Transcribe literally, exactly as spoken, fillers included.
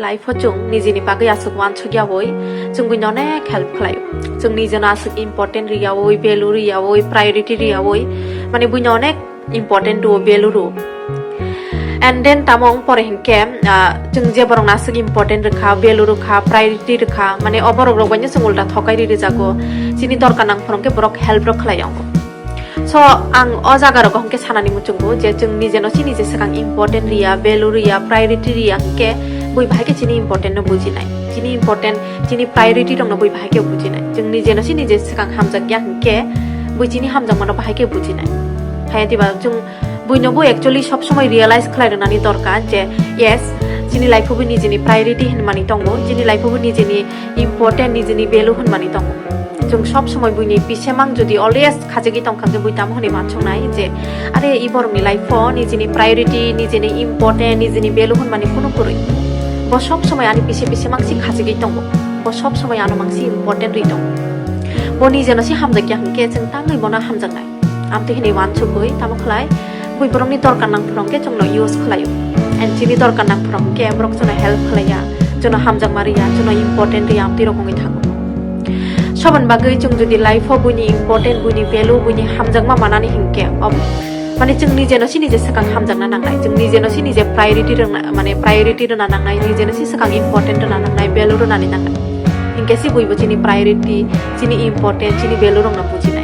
Life o chwng nijini bagwi aswk uansuk yawi chwng buino onek help khlaio. Chwng nijino aswk important riyawi, value riyawi, priority riyawi, mane buino onek important rwo, value rwo. And then tamo wng pore hinkhe, ah, chwng je borokno aswk important rwkha, value rwkha, priority rwkha, mane o borok rok baino chwng ulta thokai ri rwjago. Chini dorkar nang phano khe borok help rok khlai wngo. So ang o jaga rogo hinkhe sanani muchungo je chwng nijeno si nije swkang important riya, value riya, priority riya hinkhe bui bahai khe chini important no bujinai. Chini important, chini priority rokno bui bahai khe bujinai. Chwng nijeno si nije swkang hamjakya hinkhe bui chini hamjakmano bahai khe bujinai. Haya diba chwng buino bo actually sob somoi realize khlai rwnani dorkar je yes, chini life o bo nijini priority hinmani tongo, chini life o bo nijini important, nijini value hinmani tongo. Chwng sob somoi buini pisemang jodi always khachigwi tongkha khe bui tamo hwnwi uansuknai je are i borokni life o nijini priority, nijini important, nijini value hinmani kunu kwrwi. Bo sob somoi ani pise pise mangsi khachigwi tongo. Bo sob somoi ano mangsi important rwi tongo. Bo nijeno si hamjakya hinkhe chwng tangwi bono hamjaknai. Amtwi hwnwi uansukgwi tamo khlai bui borokni dorkar nang phano khe chwngno use khlaio. And chini dorkar nang phano khe borok chwngno help khlaiya, chwngno hamjakma riya, chwngno important riya, amtwi rok wngwi thango. Soboni bagwi chwng jodi life o buini important, buini value, buini hamjakma manani hinkhe, ob-, mane chwng nijeno si nije swkang hamjakna nangnai, chwng nijeno si nije priority rwna, mane priority rwna nangnai, nijeno si swkang important rwna nangnai, value rwnani nangnai. Hinkhe si buibo chini priority, chini important, chini value rokno bujinai.